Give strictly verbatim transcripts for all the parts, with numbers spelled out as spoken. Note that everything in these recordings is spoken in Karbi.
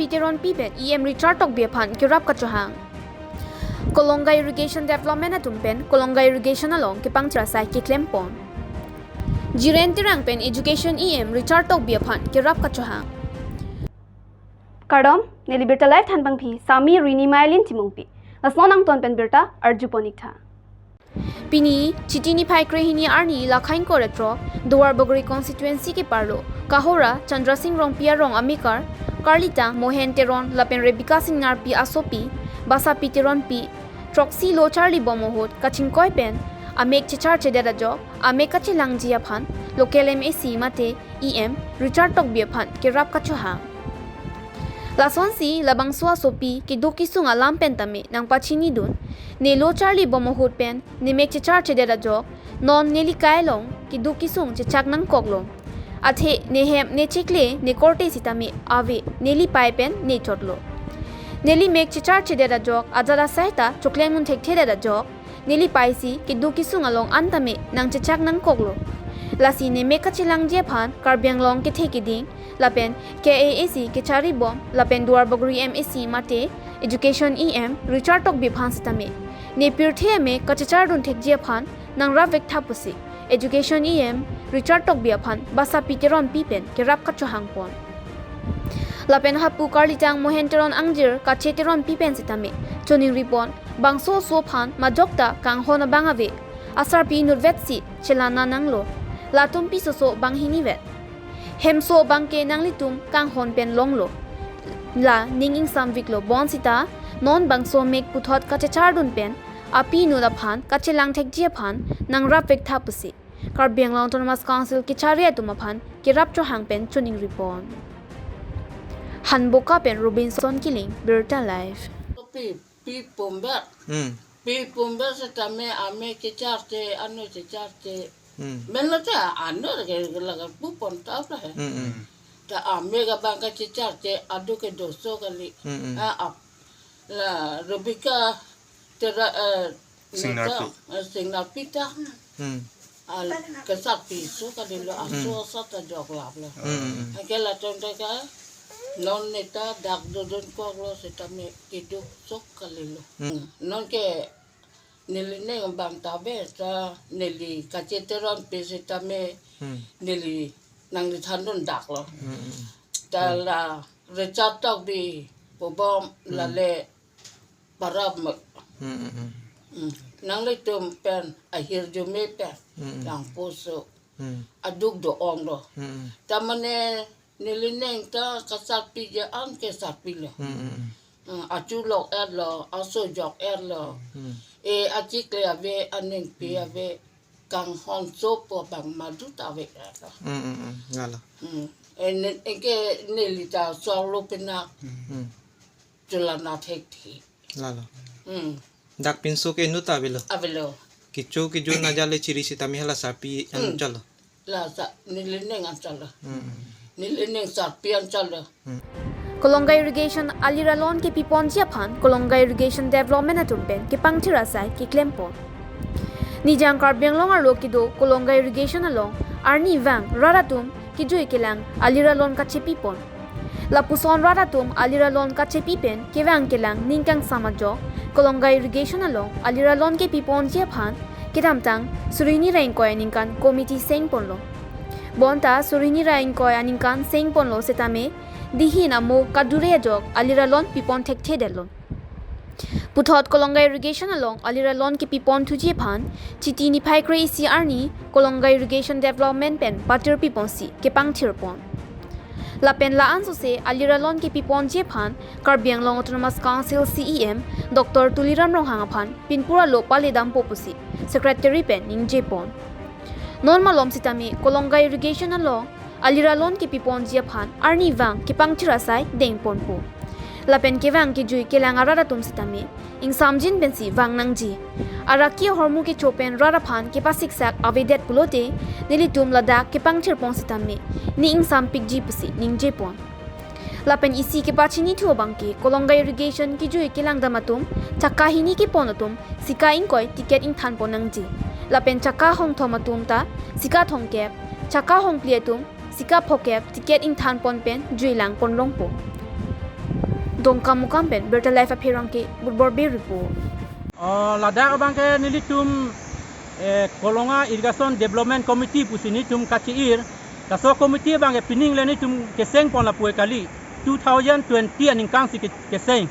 Teronpi pen E M Richard Tokbi aphan kerap kachohang. Kolonga Irrigation Development atum pen Kolonga Irrigation along kepangthir asai keklempon. Jiren Terang pen Education E M Richard Tokbi aphan kerap kachohang. Kardom, neli Birta Live thanbangpi, Sami Rini Mailin Timungpi. Lason angton pen birta arjupon-iktha. Pini, Chiti niphai krehini arni Lakhain Koretro, Duarbagori constituency keparlo, Kahora, Chandra Sing Rongpi arong amekar, Karlitang Mohen Teron lapen Rebecca Singnarpi asopi, Basapi Teronpi, throksi lo charlibom ahut kachingkoi pen amek checharchedet ajok, amek kachelangji aphan local M A C mate E M Richard Tokbi aphan kerap kachohang. Lasonsi labangso asopi keduk kesung alam pen tame nangpachinidun, ne lo charlibom ahut pen ne mek checharchedet ajok, non neli kai along keduk kesung chechak nangkoklo. Athe ne hem ne chikle ne korte sitame ave, neli pai pen ne chotlo. Neli mek checharchedet ajok ajat asai ta choklem un thekthedet ajok, neli paisi keduk kesung along an tame nangchechak nangkoklo. Lasi ne mek kachelangji aphan Karbi Anglong kethe keding lapen K A A C kecharibom lapen Duarbagori M A C mate Education E M Richard Tokbi aphan sitame ne pirthe amek kachechardun thekji aphan nangrap vektha pusi Education E M Richard Tokbi aphan Basapi Teronpi pen kerap kachohangpon. Lapen hapu Karlitang Mohen Teron angjir Kache Teronpi pen sitame choningripon, bangso oso aphan majok ta kanghon abang ave, asarpi inutvetsi chelana nanglo. Latum piso oso banghinivet. Hemso abangke nanglitum kanghon pen longlo. La ning ingsamviklo, bonsita non bangso mek puthot kachechardun pen api inut aphan kachelang thekji aphan nangrap vektha pusi Karbi Anglong Autonomous Council kechari atum aphan kerap chohang pen choningripon. Hanboka pen Robinson Killing, Birta Live. Pi, pi pumber. Hmm. Pi pumber sitame amek kecharte, ano kecharte. Hmm. Menlo ta ano ke laga pupon ta apa he? Hmm, hmm. Ta amek abang kachecharte, adu kedoso kali. Hmm, hmm. Ah, ap. La Rebecca Tera, eh, Singnarpi. Neta, eh, Singnarpi ta. Hmm. Al, kesarpi so kalilo, hmm, aso sa ta joklaplo. Hmm, hmm, hmm. Anke latum ta ka, non neta dak dodun koklo sitame keduk sok kalilo. Hmm. Nonke neli neng abang ta ave, ta neli Kache Teronpi sitame, hmm, neli nangli thandun daklo. Hmm, hmm, hmm. Ta la Richard Tokbi pubom, hmm, lale parap me. Hmm, hmm, hmm. Hmm. Nanglitum pen ahirjume pen, hmm, hmm, yang pusu. Hmm. Aduk do-onglo. Hmm, hmm. Ta mane neli neng ta kasarpiji an ke sarpilo. Hmm, hmm, hmm. Hmm, achu lok-etlo, aso jok-etlo. Hmm. E achikle ave, aningpi, hmm, ave, kanghon sopo abang madu ta ave. Hmm, hmm, hmm. Lalo. Hmm. E ne, anke neli ta solo penak. Hmm. Chelana thekthe. Lalo. Hmm. Dak pinso ke inut ta avelo. Avelo. Kecho kejun ajat le chiri sitame hala sarpi, hmm, anchotlo. La sa, neli neng anchotlo. Hmm. Neli neng sarpi anchotlo. Hmm. Kolonga Irrigation aliralon kepiponji aphan Kolonga Irrigation Development atum pen kepangthir asai keklempon. Nijang Karbi Anglong arlo kedo Kolonga Irrigation along arnivang rat atum kejui kelang aliralon kachepipon. Lapuson rat atum aliralon kachepi pen kevang kelang ning kangsam ajok Kolonga Irrigation along aliralon kepiponji aphan kedamtang suri hini ra ingkoi aningkan committee sengponlo. Bonta suri hini ra ingkoi aningkan sengponlo setame dihin amo kadure ajok aliralon pipon thekthedetlo. Puthot Kolonga Irrigation along aliralon kepiponthuji aphan Chiti niphai kre-isi arni Kolonga Irrigation Development pen patir piponsi kepangthirpon. Lapen la-an sose aliralon kepiponji aphan Karbi Anglong Autonomous Council C E M Doctor Tuliram Ronghang aphan pinpura lo paledampo pusi Secretary pen ningjepon. Non malom sitame Kolonga Irrigation along aliralon kepiponji aphan arnivang kepangthir asai dengponpo. Lapen kevang kejui kelang arat atum sitame ingsamjin pensi vang nangji. Araki ahormu kecho pen rat aphan kepasiksak avedet pulote nelitum ladak kepangthirpon sitame ne ingsampikji pusi ningjepon. Lapen isi kepachinithu abangke Kolonga Irrigation kejui kelangdam atum chakka hini kepon atum sika ingkoi ticket ingthanpon nangji. Lapen chakka hongthom atum ta sika thomkep, chakka hongphli atum sika phokep ticket ingthanpon pen juilangpon longpo. Dongkamukam pen Birta Live apherangke Burbor Bey report. Oh, ladak abang ke nelitum, eh, Kolonga Irrigation Development Committee pusi nelitum kachi-ir. Laso committee abang ke pining le nelitum keseng pon lapu kali. Two thousand twenty aningkan si ke-, keseng.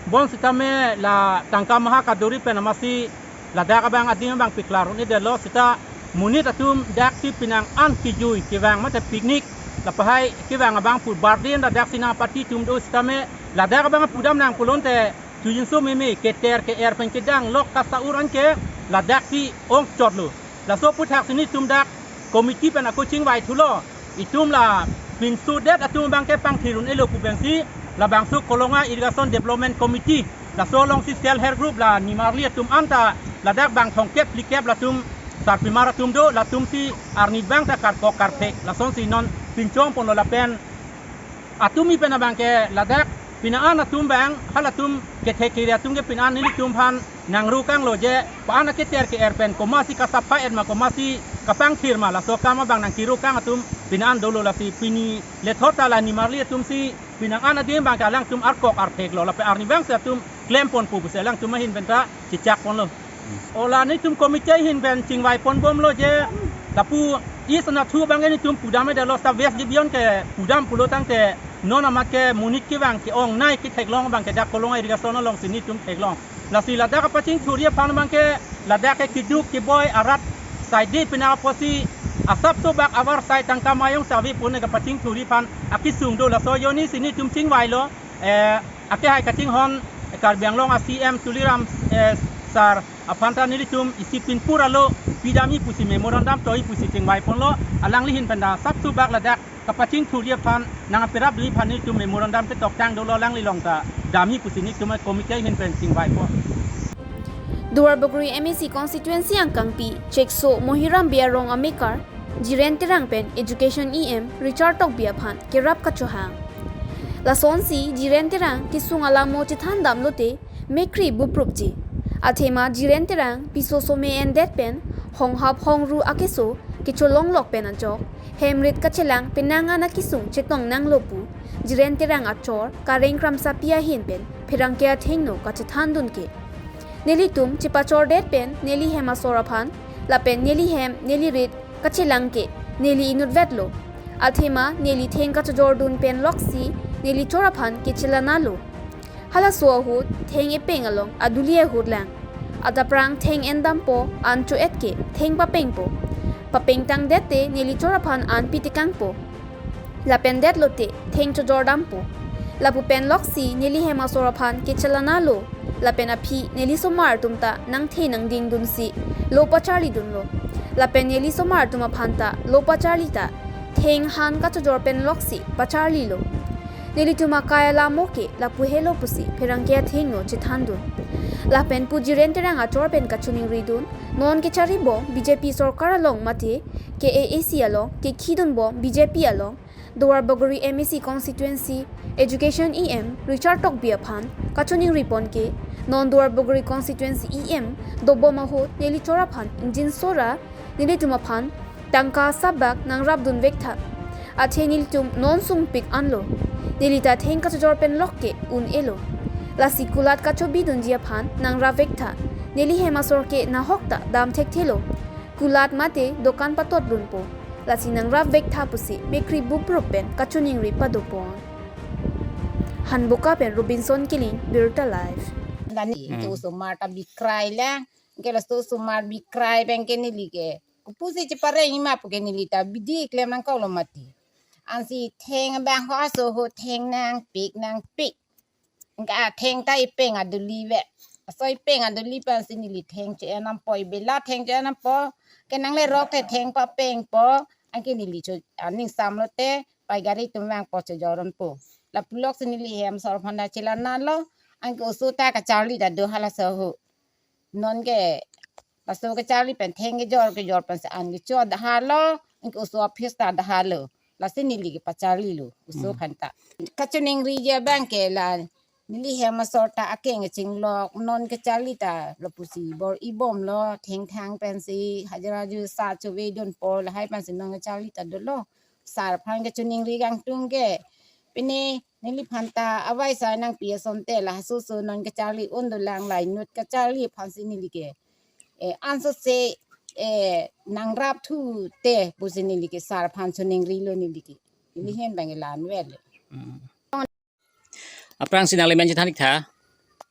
Bonsitame la tangka maha kaduri pen amatsi ladak abang adim abang piklar un-edetlo seta monit atum daksi pinang an kijui kevang mate picnic lapahai kevang abang pu birthday ladak si nangpati atum do sitame ladak abang pudam nang pulote chojinso meme keter ke-er pen kedang lok kasa-ur anke ladak si ongchotlo. Laso aputhaksi nelitum dak committee pen ako chingvai thulo. Itum la pinso det atum abang ke pangthir un-elo pu pensi labangso Kolonga Irrigation Development Committee, laso alongsi self help group la nimarli atum anta ladak bang thomkep phlikep latum sarpimar atum do, latum si arni abang ta karkok karphek lasonsi non pinchong ponlo lapen atumi pen abang ke ladak pinang an atum abang halatum kethe kere atum ke pinang an nelitum aphan nangrokanglo je pa-an aketer ke-er pen komatsi kasapha-et ma komatsi kapangthir ma laso akam abang nangkerokang atum pinang an dolo lasi pini lethot ta la nimarli atum si pinang an adim abang ke alangtum arkok arpheklo lapen arni abang si atum klem ponpo pusi alangtum ahin pen ta chechak ponlo. O la nelitum committee ahin pen chingvai ponbomlo je lapu East Nathu abang ke nelitum pudam-edetlo seta West Division ke pudam pulo tangte non amat ke monit kevang ke-ongnei ketheklong abang ke dak Kolonga Irrigation alongsi nelitum theklong. Lasi ladak kapachingthurji aphan abang ke ladak ke keduk keboi arat side pinang apotsi asapso bak avar side tangka mayong save pune kapachingthurji aphan akesung do laso ajoinesi nelitum chingvailo, eh, akehai kachinghon Karbi Anglong a-C M Tuliram, eh, sir aphan ta nelitum isi pinpur alo pidamji pusi memorandum toji pusi chingvai ponlo, alangli ahin pen ta asapso bak ladak kapachingthurji aphan nangperap doji aphan nelitum memorandum ketoktang dolo alangli along ta damji pusi nelitum committee ahin pen chingvai pon. Duarbagori M A C constituency angkangpi Chekso Mohiram Bey arong amekar Jiren Terang pen Education E M Richard Tokbi aphan kerap kachohang. Lasonsi Jiren Terang kesung alamo chethan damlote mekkri buprupji. Athema Jiren Terang piso some endet pen honghap hongru akeso kecholonglok pen ajok hemrit kachelang penang an akesung chetong nanglo pu Jiren Terang achor Kareng Kramsapi ahin pen pherangke athengno kachethandun ke. Nelitum chepachordet pen neli hem asor aphan lapen neli hem neli rit kachelang ke neli inutvetlo. Athema neli theng kachojordun pen loksi neli chor aphan kechelanalo. Halaso ahut theng epeng along aduli ahut lang. Adapprang theng endampo an cho-et ke theng papengpo. Papengtangdet te neli chor aphan an pitekangpo. Lapen detlote theng chojordampo. Lapu pen loksi neli hem asor aphan kechelanalo. Lapen aphi neli somar atum ta nangthe nangdingdunsi lo pacharlidunlo. Lapen neli somar atum aphan ta lo pacharli ta theng han kachojor pen loksi pacharlilo. Nelitum akai alamo ke lapu helo pusi pherangke athengno chethandun. Lapen pu Jiren Terang achor pen kachoningridun, non kecharibom B J P sorkar along mate K A A C along, kekhidunbom B J P along, Duarbagori M A C constituency Education E M Richard Tokbi aphan kachoningri pon ke, non Duarbagori constituency E M dobom ahut neli chor aphan ingjinso ra nelitum aphan tangka asap bak nangrapdun vektha. Athe nelitum non sungpik anlo. Neli ta theng kachojor pen lok ke un-elo. Lasi kulat kachobidunji aphan nangrap vektha. Neli hem asor ke nahok ta dam thekthelo. Kulat mate dokan patotdunpo. Lasi nangrap vektha pusi mekkri buprup pen kachoningri padopon. Hanboka pen Robinson Killing, Birta Live. Lani Hmm. tu osomar ta bikrai lang. Ke laso osomar bikrai pen ke neli ke. Kopusi chepareng-i ma pu ke neli ta bidi klem nangkoklo mati. Ansi theng abang ho aso ho theng nangpik nangpik. Anke theng ta epeng aduli ve. Aso epeng aduli pensi neli theng che-en dampo, ibela theng che-en dampo. Ke nanglerok te theng papengpo. Anke neli cho aning samlo te pai gari atum vangpo chojordunpo. Lapu loksi neli hem asor aphan ta chelanalo. Anke oso ta kacharli ta do halaso ahut. Non ke laso kacharli pen theng kejor kejor pensi an kecho adahalo, anke oso office ta adahalo. Lasi neli kepacharlilo oso Hmm. aphan ta. Kachoningriji abang ke la neli hem asor ta akeng kachinglok, non kacharli ta lapusi bor-ibomlo, thengthang pensi hajira ju sa chovedunpo, lahai pensi non kacharli ta dolo. Sir aphan kachoningri kangtung ke Pini neliphan ta avai sai nangpi asonte la hasusu non kacharli un dolang, la inut kacharli aphansi neli ke, eh, ansose, eh, nangrap thu te pusi neli ke sar aphan suning rilo neli ke. Neli ahin abang ke la-an vel. Hmm. Aphrangsi nangli men chethan ik tha?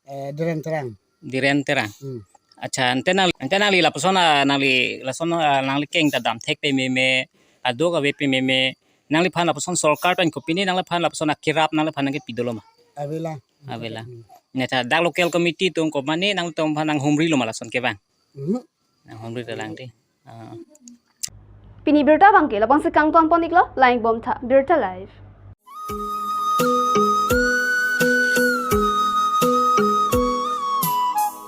Eh, Diren Terang. Diren Terang. Hmm. Accha, ante nang, ante nangli lapuson, ah, nangli lason, ah, nangli keng ta dam thek pememe, aduk ave pememe, nangliphan lapuson sorkar pen kopine nangliphan lapuson akerap nangliphan nangkepi dolo ma? Avela. Avela. Hmm. Neta dak local committee atum komane nangtumphan nanghumrilo ma lason kevang? Mhm. Nanghumri dolang dei. Ah. Pini birta abang ke lapu-ansi kangton pon iklo, lang-ik bom tha, Birta Live.